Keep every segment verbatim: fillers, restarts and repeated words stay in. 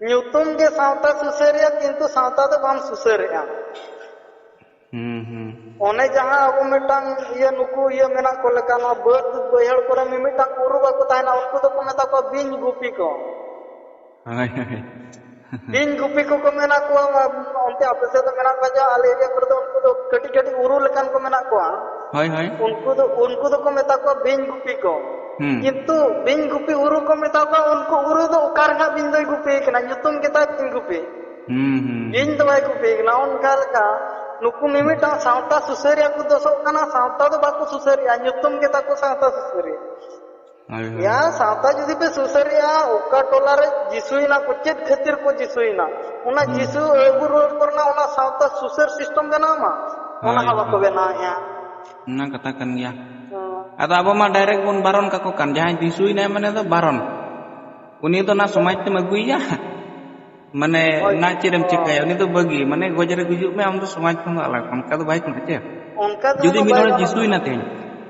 ᱧᱩᱛᱩᱢ ᱜᱮ ᱥᱟᱶᱛᱟ ᱥᱩᱥᱟᱹᱨᱤᱭᱟᱹ, ᱠᱤᱱᱛᱩ ᱥᱟᱶᱛᱟ ᱫᱚ ᱵᱟᱢ ᱥᱩᱥᱟᱹᱨᱮᱜᱼᱟ᱾ ᱦᱩᱸ ᱦᱩᱸ ᱚᱱᱮ ᱡᱟᱦᱟᱸ ᱟᱵᱚ ᱢᱤᱫᱴᱟᱝ ᱤᱭᱟᱹ, ᱱᱩᱠᱩ ᱤᱭᱟᱹ ᱢᱮᱱᱟᱜ ᱠᱚ ᱞᱮᱠᱟ, ᱱᱚᱣᱟ ᱵᱟᱹᱫ ᱵᱟᱹᱭᱦᱟᱹᱲ ᱠᱚᱨᱮ ᱢᱤᱢᱤᱫᱴᱟᱝ ᱩᱨᱩ ᱵᱟᱠᱚ ᱛᱟᱦᱮᱱᱟ, ᱩᱱᱠᱩ ᱫᱚᱠᱚ ᱢᱮᱛᱟ ᱠᱚᱣᱟ ᱵᱤᱧ ᱜᱩᱯᱤ ᱠᱚ᱾ ᱦᱳᱭ ᱦᱳᱭ ᱵᱤᱧ ᱜᱩᱯᱤ ᱠᱚᱠᱚ ᱢᱮᱱᱟ ᱠᱚᱣᱟ᱾ ᱚᱱᱛᱮ ᱟᱯᱮ ᱥᱮᱫ ᱫᱚ ᱢᱮᱱᱟᱜ ᱠᱚᱣᱟ ᱡᱮ, ᱟᱞᱮ ᱮᱨᱤᱭᱟ ᱠᱚᱨᱮ ᱫᱚ ᱩᱱᱠᱩ ᱫᱚ ᱠᱟᱹᱴᱤᱡ ᱠᱟᱹᱴᱤᱡ ᱩᱨᱩ ᱞᱮᱠᱟᱱ ᱠᱚ ᱢᱮᱱᱟᱜ ᱠᱚᱣᱟ᱾ ᱦᱳᱭ ᱦᱳᱭ ᱩᱱᱠᱩ ᱫᱚ ᱩᱱᱠᱩ ᱫᱚᱠᱚ ᱢᱮᱛᱟ ᱠᱚᱣᱟ ᱵᱤᱧ ᱜᱩᱯᱤ ᱠᱚ᱾ ᱦᱩᱸ ᱠᱤᱱᱛᱩ ᱵᱤᱧ ᱜᱩᱯᱤ ᱩᱨᱩ ᱠᱚ ᱢᱮᱛᱟ ᱠᱚᱣᱟ, ᱩᱱᱠᱩ ᱩᱨᱩ ᱫᱚ ᱚᱠᱟ ᱨᱮ ᱦᱟᱸᱜ ᱵᱤᱧ ᱫᱚᱭ ᱜᱩᱯᱤ ᱠᱟᱱᱟ? ᱧᱩᱛᱩᱢ ᱜᱮᱛᱟᱭ ᱵᱤᱧ ᱜᱩᱯᱤ᱾ ᱦᱩᱸ ᱦᱩᱸ ᱵᱤᱧ ᱫᱚ ᱵᱟᱭ ᱜᱩᱯᱤ ᱠᱟᱱᱟ᱾ ᱚᱱᱠᱟ ᱞᱮᱠᱟ ᱱᱩᱠᱩ ᱢᱤᱢᱤᱫᱴᱟᱝ ᱥᱟᱶᱛᱟ ᱥᱩᱥᱟᱹᱨᱤᱭᱟᱹ ᱠᱚ ᱫᱳᱥᱚᱜ ᱠᱟᱱᱟ, ᱥᱟᱶᱛᱟ ᱫᱚ ᱵᱟᱠᱚ ᱥᱩᱥᱟᱹᱨᱮᱜᱼᱟ, ᱧᱩᱛᱩᱢ ᱜᱮᱛᱟ ᱠᱚ ᱥᱟᱶᱛᱟ ᱥᱩᱥᱟᱹᱨᱤᱭᱟᱹ᱾ ᱦᱳᱭ ᱦᱳᱭ ᱭᱟ, ᱥᱟᱶᱛᱟ ᱡᱩᱫᱤ ᱯᱮ ᱥᱩᱥᱟᱹᱨᱮᱜᱼᱟ, ᱚᱠᱟ ᱴᱚᱞᱟ ᱨᱮ ᱡᱤᱥᱩᱭᱮᱱᱟ ᱠᱚ, ᱪᱮᱫ ᱠᱷᱟᱹᱛᱤᱨ ᱠᱚ ᱡᱤᱥᱩᱭᱮᱱᱟ, ᱚᱱᱟ ᱦᱩᱸ᱾ ᱡᱤᱥᱩ ᱟᱹᱜᱩ ᱨᱩᱣᱟᱹᱲ ᱠᱚᱨᱮᱱᱟᱜ ᱚᱱᱟ ᱥᱟᱶᱛᱟ ᱥᱩᱥᱟᱹᱨ ᱥᱤᱥᱴᱮᱢ ᱵᱮᱱᱟᱣ ᱢᱟ, ᱚᱱᱟ ᱦᱳᱭ, ᱦᱚᱸ ᱵᱟᱠᱚ ᱦᱳᱭ᱾ ᱵᱮᱱᱟᱣᱮᱜᱼᱟ᱾ ᱚᱱᱟ ᱠᱟᱛᱷᱟ ᱠᱟᱱ ᱜᱮᱭᱟ᱾ ᱦᱮᱸ᱾ ᱟᱫᱚ ᱟᱵᱚ ᱢᱟ ᱰᱟᱭᱨᱮᱠᱴ ᱵᱚᱱ ᱵᱟᱨᱚᱱ ᱠᱟᱠᱚ ᱠᱟᱱ, ᱡᱟᱦᱟᱸᱭ ᱡᱤᱥᱩᱭᱮᱱᱟᱭ ᱢᱟᱱᱮ ᱫᱚ ᱵᱟᱨᱚᱱ᱾ ᱩᱱᱤ ᱫᱚ ᱚᱱᱟ ᱥᱚᱢᱟᱡᱽ ᱛᱮᱢ ᱟᱹᱜᱩᱭᱮᱭᱟ᱾ ᱢᱟᱱᱮ ᱦᱳᱭ᱾ ᱚᱱᱟ ᱪᱮᱫ ᱮᱢ ᱪᱤᱠᱟᱹᱭᱟ? ᱩᱱᱤ ᱫᱚ ᱵᱟᱹᱜᱤ, ᱢᱟᱱᱮ ᱜᱚᱡ ᱨᱮ ᱜᱩᱡᱩᱜ ᱢᱮ, ᱟᱢ ᱫᱚ ᱥᱚᱢᱟᱡᱽ ᱠᱷᱚᱱ ᱫᱚ ᱟᱞᱟᱜᱽ, ᱚᱱᱠᱟ ᱫᱚ ᱵᱟᱭ ᱠᱟᱱᱟ ᱪᱮ? ᱚᱱᱠᱟ ᱫᱚ ᱡᱩᱫᱤ ᱩᱱᱟᱹᱜ ᱢᱤᱫ ᱵᱟᱭ ᱦᱚᱲ ᱜᱟᱱᱚᱜ ᱡᱤᱥᱩᱭᱮᱱᱟ ᱠᱟᱱᱟ᱾ ᱛᱮᱦᱮᱧ,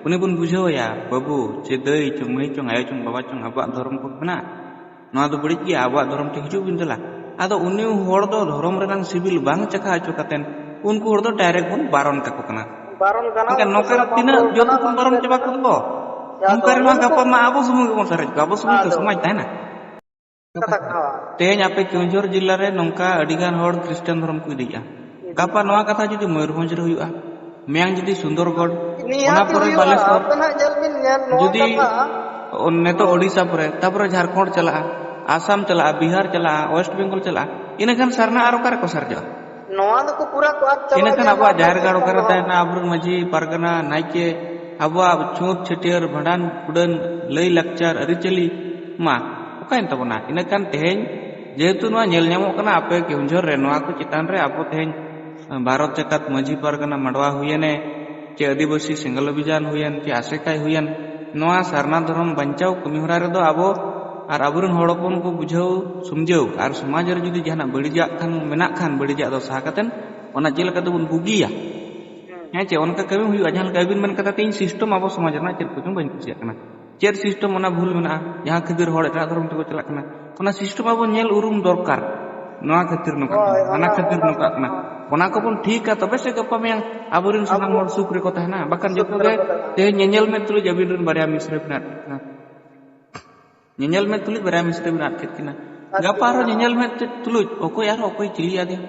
ᱩᱱᱤ ᱵᱚᱱ ᱵᱩᱡᱷᱟᱹᱣ ᱮᱭᱟ, ᱵᱟᱹᱵᱩ ᱪᱮ ᱫᱟᱹᱭ ᱪᱚᱝ, ᱢᱟᱹᱭ ᱪᱚᱝ, ᱟᱭᱳ ᱪᱚᱝ, ᱵᱟᱵᱟ ᱪᱚᱝ, ᱟᱵᱚᱣᱟᱜ ᱫᱷᱚᱨᱚᱢ ᱠᱚ ᱢᱮᱱᱟᱜᱼᱟ, ᱱᱚᱣᱟ ᱫᱚ ᱵᱟᱹᱲᱤᱡ ᱜᱮᱭᱟ, ᱟᱵᱚᱣᱟᱜ ᱫᱷᱚᱨᱚᱢ ᱴᱷᱮᱱ ᱦᱤᱡᱩᱜ ᱵᱤᱱ ᱫᱮᱞᱟ᱾ ᱟᱫᱚ ᱩᱱᱤ ᱦᱚᱲ ᱫᱚ ᱫᱷᱚᱨᱚᱢ ᱨᱮᱱᱟᱝ ᱥᱤᱵᱤᱞ ᱵᱟᱝ ᱪᱟᱠᱷᱟ ᱦᱚᱪᱚ ᱠᱟᱛᱮᱱ ᱩᱱᱠᱩ ᱦᱚᱲ ᱫᱚ ᱰᱟᱭᱨᱮᱠᱴ ᱵᱚᱱ ᱵᱟᱨᱚᱱ ᱠᱟᱠᱚ ᱠᱟᱱᱟ᱾ ᱵᱟᱨᱚᱱ ᱜᱟᱱᱚᱜ ᱢᱮᱱᱠᱷᱟᱱ ᱩᱱᱠᱩ ᱱᱚᱝᱠᱟᱱ ᱥᱟᱞᱟᱜ ᱵᱟᱝ ᱛᱤᱱᱟᱹᱜ ᱨᱚᱲ ᱡᱚᱛᱚ ᱜᱟᱱᱚᱜ ᱵᱚᱱ ᱩᱱᱠᱩ ᱵᱟᱨᱚᱱ ᱥᱟᱞᱟᱜ ᱪᱟᱵᱟ ᱨᱚᱲ ᱠᱚᱫᱚ, ᱜᱟᱱᱚᱜ᱾ ᱚᱱᱠᱟ ᱨᱮᱢᱟ ᱟᱫᱚ ᱜᱟᱯᱟ ᱢᱟ ᱟᱵᱚ ᱥᱩᱢᱩᱝ ᱜᱮᱵᱚᱱ ᱥᱟᱨᱮᱡ ᱠᱚᱣᱟ, ᱟᱵᱚ ᱥᱩᱢᱩᱝ ᱛᱮ ᱟᱫᱚ ᱥᱚᱢᱟᱡᱽ ᱛᱟᱦᱮᱱᱟ᱾ ᱠᱟᱛᱷᱟ ᱠᱟᱱᱟ᱾ ᱛᱮᱦᱮᱧ ᱟᱯᱮ ᱠᱮᱣᱚᱱᱡᱷᱚᱨ ᱡᱤᱞᱟ ᱨᱮ ᱱᱚᱝᱠᱟ ᱟᱹᱰᱤ ᱜᱟᱱ ᱦᱚᱲ ᱠᱷᱨᱤᱥᱴᱟᱱ ᱫᱷᱚᱨᱚᱢ ᱠᱚ ᱤᱫᱤᱭᱮᱫᱼᱟ᱾ ᱜᱟᱯᱟ ᱱᱚᱣᱟ ᱠᱟᱛᱷᱟ ᱡᱩᱫᱤ ᱢᱚᱭᱩᱨᱵᱷᱚᱸᱡᱽ ᱨᱮ ᱦᱩᱭᱩᱜᱼᱟ, ᱢᱮᱭᱟᱝ ᱡᱩᱫᱤ ᱥᱩᱱᱫᱚᱨᱜᱚᱲ, ᱚᱱᱟ ᱱᱤᱦᱟᱹᱛ ᱯᱚᱨᱮ ᱦᱩᱭᱩᱜᱼᱟ᱾ ᱵᱟᱞᱮᱥᱚᱨ, ᱟᱯᱮ ᱱᱟᱦᱟᱜ ᱧᱮᱞ ᱵᱤᱱ, ᱧᱮᱞ ᱱᱚᱣᱟ ᱡᱩᱫᱤ ᱠᱟᱛᱷᱟ ᱚ, ᱱᱤᱛᱚᱜ ᱳᱰᱤᱥᱟ ᱯᱚᱨᱮ, ᱛᱟᱯᱚᱨᱮ ᱡᱷᱟᱲᱠᱷᱚᱸᱰ ᱪᱟᱞᱟᱜᱼᱟ, ᱟᱥᱟᱢ ᱪᱟᱞᱟᱜᱼᱟ, ᱵᱤᱦᱟᱨ ᱪᱟᱞᱟᱜᱼᱟ, ᱳᱭᱮᱥᱴ ᱵᱮᱝᱜᱚᱞ ᱪᱟᱞᱟᱜᱼᱟ, ᱤᱱᱟᱹᱠᱷᱟᱱ ᱥᱟᱨᱱᱟ ᱟᱨ ᱚᱠᱟ ᱨᱮᱠᱚ ᱥᱟᱨᱡᱚᱜᱼᱟ? ᱱᱚᱣᱟ ᱫᱚᱠᱚ ᱯᱩᱨᱟ ᱠᱚ ᱟᱫ ᱪᱟᱵᱟᱜ ᱤᱱᱟᱹᱠᱷᱟᱱ ᱜᱮᱭᱟ, ᱟᱵᱚᱣᱟᱜ ᱱᱚᱣᱟ ᱡᱟᱦᱮᱨ ᱜᱟᱲ ᱠᱟᱛᱷᱟ ᱚᱠᱟᱨᱮ ᱫᱚ᱾ ᱛᱟᱦᱮᱱᱟ? ᱟᱵᱚᱨᱮᱱ ᱢᱟᱹᱡᱷᱤ ᱯᱟᱨᱜᱟᱱᱟ, ᱱᱟᱭᱠᱮ, ᱟᱵᱚᱣᱟᱜ ᱪᱷᱩᱸᱛ ᱪᱷᱟᱹᱴᱭᱟᱹᱨ, ᱵᱷᱟᱸᱰᱟᱱ, ᱠᱩᱰᱟᱹᱱ, ᱞᱟᱹᱭ ᱞᱟᱠᱪᱟᱨ, ᱟᱹᱨᱤᱪᱟᱹᱞᱤ ᱢᱟ ᱚᱠᱟᱭᱮᱱ ᱛᱟᱵᱚᱱᱟ? ᱤᱱᱟᱹᱠᱷᱟᱱ ᱛᱮᱦᱮᱧ ᱡᱮᱦᱮᱛᱩ ᱱᱚᱣᱟ ᱧᱮᱞ ᱧᱟᱢᱚᱜ ᱠᱟᱱᱟ ᱟᱯᱮ ᱠᱮᱣᱚᱱᱡᱷᱚᱨ ᱨᱮ, ᱱᱚᱣᱟ ᱠᱚ ᱪᱮᱛᱟᱱ ᱨᱮ ᱟᱵᱚ ᱛᱮᱦᱮᱧ ᱵᱷᱟᱨᱚᱛ ᱡᱟᱠᱟᱛ ᱢᱟᱹᱡᱷᱤ ᱯᱟᱨᱜᱟᱱᱟ ᱢᱟᱰᱣᱟ ᱦᱩᱭᱮᱱᱮ, ᱪᱮ ᱟᱹᱫᱤᱵᱟᱹᱥᱤ ᱥᱮᱸᱜᱮᱞ ᱚᱵᱷᱤᱡᱟᱱ ᱦᱩᱭᱮᱱ, ᱪᱮ ᱟᱥᱮᱠᱟᱭ ᱦᱩᱭᱮᱱ, ᱱᱚᱣᱟ ᱥᱟᱨᱱᱟ ᱫᱷᱚᱨᱚᱢ ᱵᱟᱧᱪᱟᱣ ᱠᱟᱹᱢᱤ ᱦᱚᱨᱟ ᱨᱮᱫᱚ ᱟᱵᱚ ᱟᱨ ᱟᱵᱚᱨᱮᱱ ᱦᱚᱲ ᱦᱚᱯᱚᱱ ᱠᱚ ᱵᱩᱡᱷᱟᱹᱣ ᱥᱩᱢᱡᱷᱟᱹᱣ ᱟᱨ ᱥᱚᱢᱟᱡᱽ ᱨᱮ ᱡᱩᱫᱤ ᱡᱟᱦᱟᱱᱟᱜ ᱵᱟᱹᱲᱤᱡᱟᱜ ᱠᱷᱟᱱ, ᱢᱮᱱᱟᱜ ᱠᱷᱟᱱ, ᱵᱟᱹᱲᱤᱡᱟᱜ ᱫᱚ ᱥᱟᱦᱟ ᱠᱟᱛᱮᱱ ᱚᱱᱟ ᱪᱮᱫ ᱞᱮᱠᱟ ᱛᱮᱵᱚᱱ ᱵᱩᱜᱤᱭᱟ, ᱦᱮᱸ ᱪᱮ, ᱚᱱᱠᱟ ᱠᱟᱹᱢᱤ ᱦᱩᱭᱩᱜᱼᱟ᱾ ᱡᱟᱦᱟᱸ ᱞᱮᱠᱟ ᱟᱹᱵᱤᱱ ᱢᱮᱱ ᱠᱟᱫᱟ, ᱛᱮᱦᱮᱧ ᱥᱤᱥᱴᱮᱢ ᱟᱵᱚ ᱥᱚᱢᱟᱡᱽ ᱨᱮᱱᱟᱜ ᱪᱮᱫ ᱠᱚᱪᱚᱝ ᱵᱟᱹᱧ ᱠᱩᱥᱤᱭᱟᱜ ᱠᱟᱱᱟ᱾ ᱪᱮᱫ system ᱚᱱᱟ ᱵᱷᱩᱞ ᱢᱮᱱᱟᱜᱼᱟ, ᱡᱟᱦᱟᱸ ᱠᱷᱟᱹᱛᱤᱨ ᱦᱚᱲ ᱮᱴᱟᱜ ᱫᱷᱚᱨᱚᱢ ᱛᱮᱠᱚ ᱪᱟᱞᱟᱜ ᱠᱟᱱᱟ? ᱚᱱᱟ system ᱟᱵᱚ ᱧᱮᱞ ᱩᱨᱩᱢ ᱫᱚᱨᱠᱟᱨ᱾ ᱱᱚᱣᱟ ᱠᱷᱟᱹᱛᱤᱨ ᱱᱚᱝᱠᱟ ᱦᱳᱭ, ᱠᱟᱱᱟ, ᱦᱟᱱᱟ ᱚᱱᱟ, ᱠᱷᱟᱹᱛᱤᱨ ᱚᱱᱟ, ᱱᱚᱝᱠᱟ ᱠᱟᱱᱟ, ᱚᱱᱟ ᱠᱚᱵᱚᱱ ᱴᱷᱤᱠᱟ, ᱛᱚᱵᱮ ᱥᱮ ᱜᱟᱯᱟ ᱢᱮᱭᱟᱝ ᱟᱵᱚᱨᱮᱱ ᱥᱟᱱᱟᱢ ᱟᱵᱚ ᱦᱚᱲ ᱥᱩᱠ ᱨᱮᱠᱚ ᱛᱟᱦᱮᱱᱟ᱾ ᱵᱟᱠᱷᱟᱱ ᱥᱩᱠ ᱡᱚᱛᱚ ᱨᱮ ᱜᱮ ᱠᱚ ᱛᱟᱦᱮᱱᱟ᱾ ᱛᱮᱦᱮᱧ ᱧᱮᱧᱮᱞ ᱢᱮᱫ ᱛᱩᱞᱩᱡ ᱟᱹᱵᱤᱱ ᱨᱮᱱ ᱵᱟᱨᱭᱟ ᱢᱤᱥᱨᱟ ᱵᱤᱱ ᱟᱫ ᱠᱮᱫ ᱠᱤᱱᱟ᱾ ᱧᱮᱧᱮᱞ ᱢᱮᱫ ᱛᱩᱞᱩᱡ ᱵᱟᱨᱭᱟ ᱢᱤᱥᱨᱟ ᱵᱤᱱ ᱟᱫ ᱠᱮᱫ ᱠᱤᱱᱟ᱾ ᱟᱨ ᱜᱟᱯᱟ ᱟᱨᱦᱚᱸ ᱧᱮᱧᱮᱞ ᱢᱮᱫ ᱛᱩᱞᱩᱡ ᱚᱠᱚᱭ ᱟᱨᱦᱚᱸ ᱚᱠᱚᱭ ᱪᱤᱞᱤ ᱟᱫᱮᱭᱟ?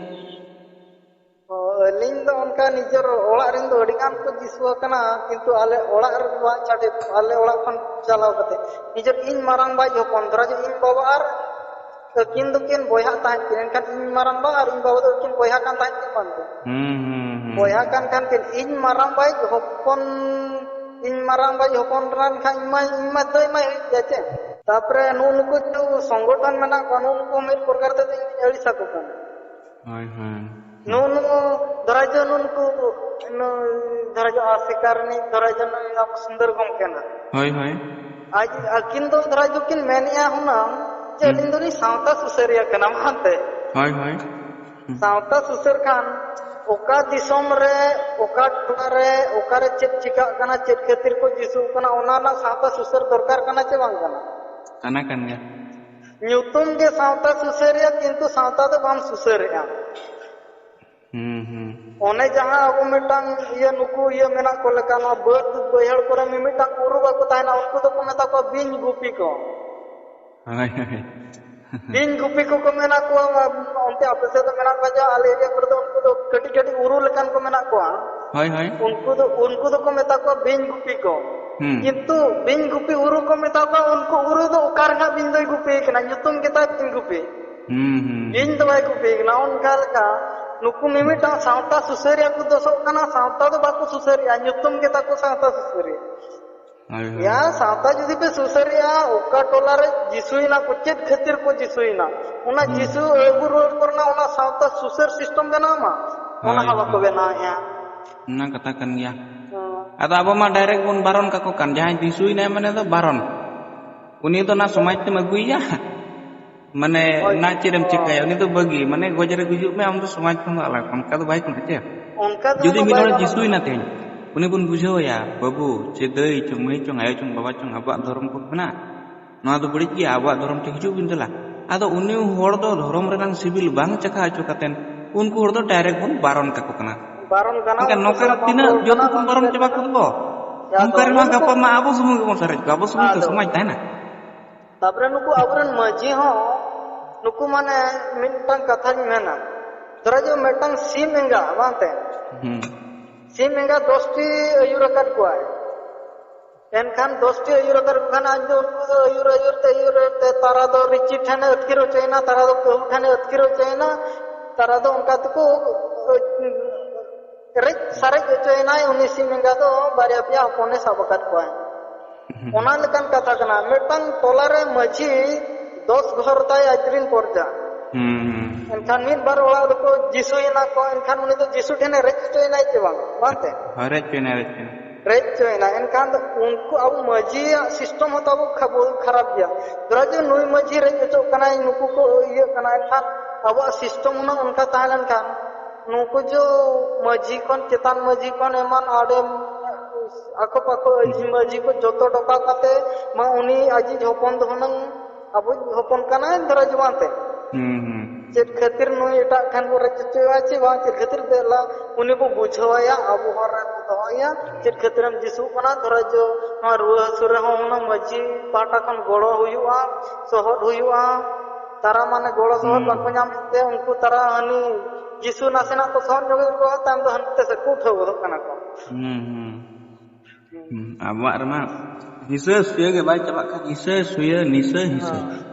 ᱚ, ᱟᱹᱞᱤᱧ ᱫᱚ ᱚᱱᱠᱟ ᱱᱤᱡᱮᱨ ᱚᱲᱟᱜ ᱨᱮᱱ ᱫᱚ ᱟᱹᱰᱤ ᱜᱟᱱ ᱠᱚ ᱡᱤᱥᱩ ᱟᱠᱟᱱᱟ, ᱠᱤᱱᱛᱩ ᱟᱞᱮ ᱚᱲᱟᱜ ᱨᱮ ᱵᱟᱝ ᱪᱷᱟᱰᱮ, ᱟᱞᱮ ᱚᱲᱟᱜ ᱠᱷᱚᱱ ᱪᱟᱞᱟᱣ ᱠᱟᱛᱮ᱾ ᱱᱤᱡᱮᱨ ᱤᱧ ᱢᱟᱨᱟᱝ ᱵᱟᱵᱟᱭᱤᱡ ᱦᱚᱯᱚᱱ, ᱫᱷᱚᱨᱟ ᱡᱮ ᱤᱧ ᱵᱟᱵᱟ ᱟᱨ ᱟᱹᱠᱤᱱ ᱫᱚᱠᱤᱱ ᱵᱚᱭᱦᱟᱜ ᱛᱟᱦᱮᱸᱫ ᱠᱤᱱ, ᱮᱱᱠᱷᱟᱱ ᱤᱧ ᱢᱟᱨᱟᱝ ᱵᱟ ᱟᱨ ᱤᱧ ᱵᱟᱵᱟ ᱫᱚ ᱟᱹᱠᱤᱱ ᱵᱚᱭᱦᱟ ᱠᱟᱱ ᱛᱟᱦᱮᱸᱫ ᱠᱤᱱ ᱵᱟᱝ ᱫᱚ᱾ ᱦᱩᱸ, ᱦᱩᱸ, ᱦᱩᱸ᱾ ᱵᱚᱭᱦᱟ ᱠᱟᱱ ᱠᱷᱟᱱ ᱠᱤᱱ, ᱤᱧ ᱢᱟᱨᱟᱝ ᱵᱟᱵᱟᱭᱤᱡ ᱦᱚᱯᱚᱱ, ᱤᱧ ᱢᱟᱨᱟᱝ ᱵᱟᱵᱟᱭᱤᱡ ᱦᱚᱯᱚᱱ ᱠᱟᱱ ᱠᱷᱟᱱ ᱤᱧ ᱢᱟ, ᱤᱧ ᱢᱟ ᱫᱟᱹᱭ ᱢᱟᱭ ᱦᱩᱭᱩᱜ ᱜᱮᱭᱟ ᱪᱮ᱾ ᱛᱟᱯᱚᱨᱮ ᱱᱩᱜᱼᱩ ᱱᱩᱠᱩ ᱡᱮ ᱥᱚᱝᱜᱚᱴᱷᱚᱱ ᱢᱮᱱᱟᱜ ᱠᱚᱣᱟ, ᱱᱩᱜᱼᱩ ᱱᱩᱠᱩ ᱢᱤᱫ ᱯᱨᱚᱠᱟᱨ ᱛᱮᱫᱚ ᱤᱧ ᱟᱹᱲᱤᱥ ᱟᱠᱚ ᱠᱟᱱᱟ᱾ ᱦᱳᱭ, ᱦᱳᱭ᱾ ᱱᱩᱜᱼᱩ ᱱᱩᱜᱼᱩ ᱫᱷᱚᱨᱟ ᱡᱚ ᱱᱩᱜᱼᱩ ᱱᱩᱠᱩ, ᱱᱩᱭ ᱫᱷᱚᱨᱟ ᱡᱚ ᱟᱥᱮᱠᱟ ᱨᱤᱱᱤᱡ, ᱫᱷᱚᱨᱟ ᱡᱚ ᱱᱩᱭ ᱟᱵᱚ ᱥᱩᱱᱫᱚᱨ ᱜᱚᱢᱠᱮ ᱱᱟᱜ᱾ ᱦᱳᱭ, ᱦᱳᱭ᱾ ᱟᱡ, ᱟᱹᱠᱤᱱ ᱫᱚ ᱫᱷᱚᱨᱟ ᱡᱚ ᱠᱤᱱ ᱢᱮᱱᱮᱜᱼᱟ ᱦᱩᱱᱟᱹᱝ ᱡᱮ ᱦᱩᱸ᱾ ᱟᱹᱞᱤᱧ ᱫᱚᱞᱤᱧ ᱥᱟᱶᱛᱟ ᱥᱩᱥᱟᱹᱨᱤᱭᱟᱹ ᱠᱟᱱᱟ ᱢᱮᱱᱛᱮ᱾ ᱦᱳᱭ, ᱦᱳᱭ᱾ ᱦᱩᱸ᱾ ᱥᱟᱶᱛᱟ ᱥᱩᱥᱟᱹᱨ ᱠᱷᱟᱱ ᱚᱠᱟ ᱫᱤᱥᱚᱢ ᱨᱮ, ᱚᱠᱟ ᱴᱚᱴᱷᱟ ᱨᱮ, ᱚᱠᱟᱨᱮ ᱪᱮᱫ ᱪᱤᱠᱟᱹᱜ ᱠᱟᱱᱟ, ᱪᱮᱫ ᱠᱷᱟᱹᱛᱤᱨ ᱠᱚ ᱡᱤᱥᱩᱜ ᱠᱟᱱᱟ, ᱚᱱᱟ ᱨᱮᱱᱟᱜ ᱥᱟᱶᱛᱟ ᱥᱩᱥᱟᱹᱨ ᱫᱚᱨᱠᱟᱨ ᱠᱟᱱᱟ ᱪᱮ ᱵᱟᱝ ᱠᱟᱱᱟ? ᱠᱟᱱᱟ ᱠᱟᱱ ᱜᱮᱭᱟ᱾ ᱧᱩᱛᱩᱢ ᱜᱮ ᱥᱟᱶᱛᱟ ᱥᱩᱥᱟᱹᱨᱤᱭᱟᱹ, ᱠᱤᱱᱛᱩ ᱥᱟᱶᱛᱟ ᱫᱚ ᱵᱟᱢ ᱥᱩᱥᱟᱹᱨᱮᱜᱼᱟ᱾ ᱦᱩᱸ, ᱦᱩᱸ᱾ ᱚᱱᱮ ᱡᱟᱦᱟᱸ ᱟᱵᱚ ᱢᱤᱫᱴᱟᱝ ᱤᱭᱟᱹ, ᱱᱩᱠᱩ ᱤᱭᱟᱹ ᱢᱮᱱᱟᱜ ᱠᱚ ᱞᱮᱠᱟ, ᱱᱚᱣᱟ ᱵᱟᱹᱫ ᱵᱟᱹᱭᱦᱟᱹᱲ ᱠᱚᱨᱮ ᱢᱤᱢᱤᱫᱴᱟᱝ ᱩᱨᱩ ᱵᱟᱠᱚ ᱛᱟᱦᱮᱱᱟ, ᱩᱱᱠᱩ ᱫᱚᱠᱚ ᱢᱮᱛᱟ ᱠᱚᱣᱟ ᱵᱤᱧ ᱜᱩᱯᱤ ᱠᱚ᱾ ᱦᱳᱭ, ᱦᱳᱭ᱾ ᱵᱤᱧ ᱜᱩᱯᱤ ᱠᱚᱠᱚ ᱢᱮᱱᱟᱜ ᱠᱚᱣᱟ, ᱚᱱᱛᱮ ᱟᱯᱮ ᱥᱮᱫ ᱫᱚ ᱢᱮᱱᱟᱜ ᱠᱚᱣᱟ ᱡᱮ, ᱟᱞᱮ ᱮᱨᱤᱭᱟ ᱠᱚᱨᱮ ᱫᱚ ᱩᱱᱠᱩ ᱫᱚ ᱠᱟᱹᱴᱤᱡ ᱠᱟᱹᱴᱤᱡ ᱩᱨᱩ ᱞᱮᱠᱟᱱ ᱠᱚ ᱢᱮᱱᱟᱜ ᱠᱚᱣᱟ᱾ ᱦᱳᱭ, ᱦᱳᱭ᱾ ᱩᱱᱠᱩ ᱫᱚ, ᱩᱱᱠᱩ ᱫᱚᱠᱚ ᱢᱮᱛᱟ ᱠᱚᱣᱟ ᱵᱤᱧ ᱜᱩᱯᱤ ᱠᱚ᱾ ᱦᱩᱸ᱾ ᱠᱤᱱᱛᱩ ᱵᱤᱧ ᱜᱩᱯᱤ ᱩᱨᱩ ᱠᱚ ᱢᱮᱛᱟ ᱠᱚᱣᱟ, ᱩᱱᱠᱩ ᱩᱨᱩ ᱫᱚ ᱚᱠᱟ ᱨᱮ ᱦᱟᱸᱜ ᱵᱤᱧ ᱫᱚᱭ ᱜᱩᱯᱤ ᱠᱟᱱᱟ, ᱧᱩᱛᱩᱢ ᱜᱮᱛᱟᱭ ᱵᱤᱧ ᱜᱩᱯᱤ᱾ ᱦᱩᱸ, ᱦᱩᱸ᱾ ᱵᱤᱧ ᱫᱚ ᱵᱟᱭ ᱜᱩᱯᱤ ᱠᱟᱱᱟ᱾ ᱚᱱᱠᱟ ᱞᱮᱠᱟ ᱱᱩᱠᱩ ᱢᱤᱢᱤᱫᱴᱟᱝ ᱥᱟᱶᱛᱟ ᱥᱩᱥᱟᱹᱨᱤᱭᱟᱹ ᱠᱚ ᱫᱳᱥᱚᱜ ᱠᱟᱱᱟ, ᱥᱟᱶᱛᱟ ᱫᱚ ᱵᱟᱠᱚ ᱥᱩᱥᱟᱹᱨᱮᱜᱼᱟ, ᱧᱩᱛᱩᱢ ᱜᱮᱛᱟ ᱠᱚ ᱥᱟᱶᱛᱟ ᱥᱩᱥᱟᱹᱨᱤᱭᱟᱹ᱾ ᱦᱳᱭ, ᱦᱳᱭ᱾ ᱭᱟ, ᱥᱟᱶᱛᱟ ᱡᱩᱫᱤ ᱯᱮ ᱥᱩᱥᱟᱹᱨᱮᱜᱼᱟ, ᱚᱠᱟ ᱴᱚᱞᱟ ᱨᱮ ᱡᱤᱥᱩᱭᱮᱱᱟ ᱠᱚ, ᱪᱮᱫ ᱠᱷᱟᱹᱛᱤᱨ ᱠᱚ ᱡᱤᱥᱩᱭᱮᱱᱟ, ᱚᱱᱟ ᱦᱩᱸ᱾ ᱡᱤᱥᱩ ᱟᱹᱜᱩ ᱨᱩᱣᱟᱹᱲ ᱠᱚᱨᱮᱱᱟᱜ ᱚᱱᱟ ᱥᱟᱶᱛᱟ ᱥᱩᱥᱟᱹᱨ system ᱵᱮᱱᱟᱣ ᱢᱟ, ᱚᱱᱟ ᱦᱳᱭ, ᱦᱚᱸ ᱵᱟᱠᱚ ᱦᱳᱭ᱾ ᱵᱮᱱᱟᱣᱮᱜᱼᱟ᱾ ᱚᱱᱟ ᱠᱟᱛᱷᱟ ᱠᱟᱱ ᱜᱮᱭᱟ᱾ ᱦᱮᱸ᱾ ᱟᱫᱚ ᱟᱵᱚ ᱢᱟ direct ᱵᱚᱱ ᱵᱟᱨᱚᱱ ᱠᱟᱠᱚ ᱠᱟᱱ, ᱡᱟᱦᱟᱸᱭ ᱡᱤᱥᱩᱭᱮᱱᱟᱭ ᱢᱟᱱᱮ ᱫᱚ ᱵᱟᱨᱚᱱ᱾ ᱩᱱᱤ ᱫᱚ ᱚᱱᱟ ᱥᱚᱢᱟᱡᱽ ᱛᱮᱢ ᱟᱹᱜᱩᱭᱮᱭᱟ, ᱢᱟᱱᱮ ᱦᱳᱭ᱾ ᱚᱱᱟ ᱪᱮᱫ ᱮᱢ ᱪᱤᱠᱟᱹᱭᱟ, ᱩᱱᱤ ᱫᱚ ᱵᱟᱹᱜᱤ, ᱢᱟᱱᱮ ᱜᱚᱡ ᱨᱮ ᱜᱩᱡᱩᱜ ᱢᱮ, ᱟᱢ ᱫᱚ ᱥᱚᱢᱟᱡᱽ ᱠᱷᱚᱱ ᱫᱚ ᱟᱞᱟᱜᱽ, ᱚᱱᱠᱟ ᱫᱚ ᱵᱟᱭ ᱜᱟᱱᱚᱜᱼᱟ ᱪᱮ? ᱚᱱᱠᱟ ᱫᱚ ᱡᱩᱫᱤ ᱩᱱᱟᱹᱜ ᱢᱤᱫ ᱵᱟᱭ ᱦᱚᱲ ᱜᱟᱱᱚᱜ ᱡᱤᱥᱩᱭᱮᱱᱟ ᱠᱟᱱᱟ᱾ ᱛᱮᱦᱮᱧ, ᱩᱱᱤ ᱵᱚᱱ ᱵᱩᱡᱷᱟᱹᱣ ᱟᱭᱟ, "ᱵᱟᱹᱵᱩ ᱪᱮ ᱫᱟᱹᱭ ᱪᱚᱝ, ᱢᱟᱹᱭ ᱪᱚᱝ, ᱟᱭᱳ ᱪᱚᱝ, ᱵᱟᱵᱟ ᱪᱚᱝ, ᱟᱵᱚᱣᱟᱜ ᱫᱷᱚᱨᱚᱢ ᱠᱚ ᱢᱮᱱᱟᱜᱼᱟ, ᱱᱚᱣᱟ ᱫᱚ ᱵᱟᱹᱲᱤᱡ ᱜᱮᱭᱟ, ᱟᱵᱚᱣᱟᱜ ᱫᱷᱚᱨᱚᱢ ᱴᱷᱮᱱ ᱦᱤᱡᱩᱜ ᱵᱤᱱ ᱫᱮᱞᱟ᱾" ᱟᱫᱚ ᱩᱱᱤ ᱦᱚᱲ ᱫᱚ ᱫᱷᱚᱨᱚᱢ ᱨᱮᱱᱟᱝ ᱥᱤᱵᱤᱞ ᱵᱟᱝ ᱪᱟᱠᱷᱟ ᱦᱚᱪᱚ ᱠᱟᱛᱮᱱ ᱩᱱᱠᱩ ᱦᱚᱲ ᱫᱚ direct ᱵᱚᱱ ᱵᱟᱨᱚᱱ ᱠᱟᱠᱚ ᱠᱟᱱᱟ᱾ ᱵᱟᱨᱚᱱ ᱜᱟᱱᱚᱜ ᱢᱮᱱᱠᱷᱟᱱ ᱩᱱᱠᱩ ᱱᱚᱝᱠᱟ ᱥᱟᱞᱟᱜ ᱵᱟᱝ ᱛᱤᱱᱟᱹᱜ ᱨᱚᱲ ᱡᱚᱛᱚ ᱠᱟᱱᱟ, ᱵᱚᱱ ᱵᱟᱝ ᱵᱟᱨᱚᱱ ᱪᱮᱫ ᱪᱟᱵᱟ ᱠᱟᱱᱟ᱾ ᱠᱚᱫᱚ ᱟᱫᱚ ᱱᱚᱝᱠᱟ ᱨᱮᱢᱟ ᱩᱱᱠᱩ ᱜᱟᱯᱟ ᱢᱟ ᱟᱵᱚ ᱥᱩᱢᱩᱝ ᱜᱮᱵᱚᱱ ᱥᱟᱨᱮᱡ ᱠᱚᱣᱟ, ᱟᱵᱚ ᱥᱩᱢᱩᱝ ᱜᱮ ᱟᱫᱚ ᱥᱚᱢᱟᱡᱽ ᱛᱟᱦᱮᱱᱟ᱾ ᱛᱟᱯᱚᱨᱮ ᱱᱩᱠᱩ ᱟᱵᱚᱨᱮᱱ ᱢᱟᱹᱡᱷᱤ ᱦᱚᱸ, ᱱᱩᱠᱩ ᱢᱟᱱᱮ ᱢᱤᱫᱴᱟᱝ ᱠᱟᱛᱷᱟᱧ ᱢᱮᱱᱟ, ᱫᱷᱚᱨᱚ ᱡᱮ ᱢᱤᱫᱴᱟᱝ ᱥᱤᱢ ᱮᱸᱜᱟ ᱵᱟᱝᱛᱮ, ᱦᱩᱸ᱾ ᱥᱤᱢ ᱮᱸᱜᱟ ᱫᱚᱥᱴᱤ ᱟᱹᱭᱩᱨ ᱟᱠᱟᱫ ᱠᱚᱣᱟᱭ᱾ ᱮᱱᱠᱷᱟᱱ ᱫᱚᱥᱴᱤ ᱟᱹᱭᱩᱨ ᱟᱠᱟᱫ ᱠᱚ ᱠᱷᱟᱱ ᱟᱡ ᱫᱚ ᱩᱱᱠᱩ ᱫᱚ ᱟᱹᱭᱩᱨ, ᱟᱹᱭᱩᱨ ᱛᱮ, ᱟᱹᱭᱩᱨ ᱛᱮ ᱛᱟᱨᱟ ᱫᱚ ᱨᱤᱪᱤ ᱴᱷᱮᱱᱮ ᱟᱹᱛᱠᱤᱨ ᱦᱚᱪᱚᱭᱮᱱᱟ, ᱛᱟᱨᱟ ᱫᱚ ᱠᱟᱹᱦᱩ ᱴᱷᱮᱱᱮ ᱟᱹᱛᱠᱤᱨ ᱦᱚᱪᱚᱭᱮᱱᱟ, ᱛᱟᱨᱟ ᱫᱚ ᱚᱱᱠᱟ ᱛᱮᱠᱚ ᱨᱮᱡ ᱥᱟᱨᱮᱡ ᱦᱚᱪᱚᱭᱮᱱᱟᱭ᱾ ᱩᱱᱤ ᱥᱤᱢ ᱮᱸᱜᱟ ᱫᱚ ᱵᱟᱨᱭᱟ ᱯᱮᱭᱟ ᱦᱚᱯᱚᱱᱮ ᱥᱟᱵ ᱟᱠᱟᱫ ᱠᱚᱣᱟᱭ᱾ ᱦᱩᱸ᱾ ᱚᱱᱟ ᱞᱮᱠᱟᱱ ᱠᱟᱛᱷᱟ ᱠᱟᱱᱟ, ᱢᱤᱫᱴᱟᱝ ᱴᱚᱞᱟ ᱨᱮ ᱢᱟᱹᱡᱷᱤ ᱫᱚᱥ ᱜᱷᱚᱨ ᱛᱟᱭ ᱟᱡ ᱨᱤᱱ ᱯᱚᱨᱡᱟ᱾ ᱦᱩᱸ, ᱦᱩᱸ᱾ ᱮᱱᱠᱷᱟᱱ ᱢᱤᱫ ᱵᱟᱨ ᱚᱲᱟᱜ ᱫᱚᱠᱚ ᱡᱤᱥᱩᱭᱮᱱᱟ ᱠᱚ, ᱮᱱᱠᱷᱟᱱ ᱩᱱᱤ ᱫᱚ ᱡᱤᱥᱩ ᱴᱷᱮᱱᱮ ᱨᱮᱡ ᱦᱚᱪᱚᱭᱮᱱᱟᱭ ᱪᱮ ᱵᱟᱝ? ᱵᱟᱝᱛᱮ? ᱦᱳᱭ, ᱨᱮᱡ ᱦᱚᱪᱚᱭᱮᱱᱟᱭ, ᱨᱮᱡ ᱦᱚᱪᱚᱭᱮᱱᱟᱭ᱾ ᱨᱮᱡ ᱦᱚᱪᱚᱭᱮᱱᱟ᱾ ᱮᱱᱠᱷᱟᱱ ᱫᱚ ᱩᱱᱠᱩ ᱟᱵᱚ ᱢᱟᱹᱡᱷᱤᱭᱟᱜ system ᱦᱚᱸ ᱛᱟᱵᱚ ᱠᱷᱟᱵᱚ ᱠᱷᱟᱨᱟᱯ ᱜᱮᱭᱟ᱾ ᱫᱷᱚᱨᱚ ᱡᱮ ᱱᱩᱭ ᱢᱟᱹᱡᱷᱤ ᱨᱮᱡ ᱦᱚᱪᱚᱜ ᱠᱟᱱᱟᱭ, ᱱᱩᱠᱩ ᱠᱚ ᱤᱭᱟᱹᱜ ᱠᱟᱱᱟ, ᱮᱱᱠᱷᱟᱱ ᱟᱵᱚᱣᱟᱜ system ᱦᱩᱱᱟᱹᱝ ᱚᱱᱠᱟ ᱛᱟᱦᱮᱸ ᱞᱮᱱᱠᱷᱟᱱ, ᱱᱩᱠᱩ ᱡᱚ ᱢᱟᱹᱡᱷᱤ ᱠᱷᱚᱱ, ᱪᱮᱛᱟᱱ ᱢᱟᱹᱡᱷᱤ ᱠᱷᱚᱱ ᱮᱢᱟᱱ ᱟᱰᱮ ᱟᱠᱚ ᱯᱟᱠᱚ ᱦᱩᱸ᱾ ᱢᱟᱹᱡᱷᱤ ᱠᱚ ᱡᱚᱛᱚ ᱰᱚᱠᱟ ᱠᱟᱛᱮ ᱢᱟ ᱩᱱᱤ ᱟᱡᱤᱡ ᱦᱚᱯᱚᱱ ᱫᱚ ᱦᱩᱱᱟᱹᱝ ᱟᱵᱚᱭᱤᱡ ᱦᱚᱯᱚᱱ ᱠᱟᱱᱟᱭ ᱫᱷᱚᱨᱚ ᱡᱩᱣᱟᱱ ᱛᱮ᱾ ᱦᱩᱸ, ᱦᱩᱸ᱾ ᱪᱮᱫ ᱠᱷᱟᱹᱛᱤᱨ ᱱᱩᱭ ᱮᱴᱟᱜ ᱴᱷᱮᱱ ᱵᱚ ᱨᱮᱡ ᱦᱚᱪᱚᱭᱟ ᱪᱮ ᱵᱟᱝ, ᱪᱮᱫ ᱠᱷᱟᱹᱛᱤᱨ ᱫᱮᱞᱟ ᱩᱱᱤ ᱵᱚ ᱵᱩᱡᱷᱟᱹᱣᱟᱭᱟ, ᱟᱵᱚ ᱦᱚᱨ ᱨᱮ ᱵᱚ ᱫᱚᱦᱚᱭᱟ, ᱪᱮᱫ ᱠᱷᱟᱹᱛᱤᱨᱮᱢ ᱡᱤᱥᱩᱜ ᱠᱟᱱᱟ᱾ ᱫᱷᱚᱨᱚ ᱡᱚ ᱱᱚᱣᱟ ᱨᱩᱣᱟᱹ ᱦᱟᱹᱥᱩ ᱨᱮᱦᱚᱸ ᱦᱩᱱᱟᱹᱝ ᱢᱟᱹᱡᱷᱤ ᱯᱟᱦᱴᱟ ᱠᱷᱚᱱ ᱜᱚᱲᱚ ᱦᱩᱭᱩᱜᱼᱟ, ᱥᱚᱦᱚᱫ ᱦᱩᱭᱩᱜᱼᱟ᱾ ᱛᱟᱨᱟ ᱢᱟᱱᱮ ᱜᱚᱲᱚ ᱥᱚᱦᱚᱫ ᱦᱩᱸ᱾ ᱵᱟᱠᱚ ᱧᱟᱢ ᱛᱮ ᱩᱱᱠᱩ ᱛᱟᱨᱟ ᱦᱟᱹᱱᱤ ᱡᱤᱥᱩ ᱱᱟᱥᱮᱱᱟᱜ ᱠᱚ ᱥᱚᱦᱚᱫ ᱧᱚᱜ ᱮᱫ ᱠᱚᱣᱟ, ᱛᱟᱭᱚᱢ ᱫᱚ ᱦᱟᱱᱛᱮ ᱥᱮᱫ ᱠᱚ ᱩᱴᱷᱟᱹᱣ ᱜᱚᱫᱚᱜ ᱠᱟᱱᱟ ᱠᱚ᱾ ᱦᱩᱸ, ᱦᱩᱸ᱾ ᱦᱩᱸ᱾ ᱦᱩᱸ, ᱟᱵᱚᱣᱟᱜ ᱨᱮᱢᱟ ᱦᱤᱥᱟᱹ ᱥᱩᱭᱟᱹ ᱜᱮ ᱵᱟᱭ ᱪᱟᱵᱟᱜ ᱠᱟᱱ, ᱦᱤᱥᱟᱹ ᱥᱩᱭᱟᱹ ᱱᱤᱥᱟᱹ ᱦᱤᱥᱟᱹ᱾ ᱦᱮᱸ᱾